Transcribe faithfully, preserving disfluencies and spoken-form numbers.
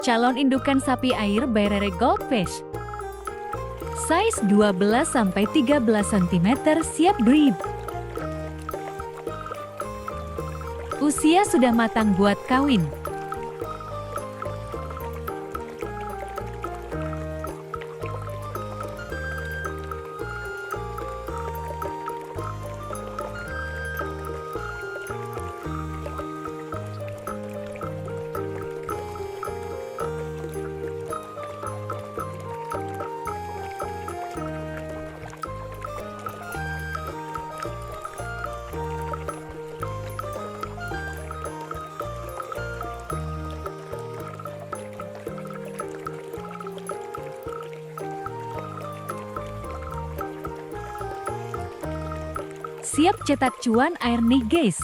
Calon indukan sapi air Berere Goldfish. Size dua belas sampai tiga belas sentimeter, siap breed. Usia sudah matang buat kawin. Siap cetak cuan air nih, guys.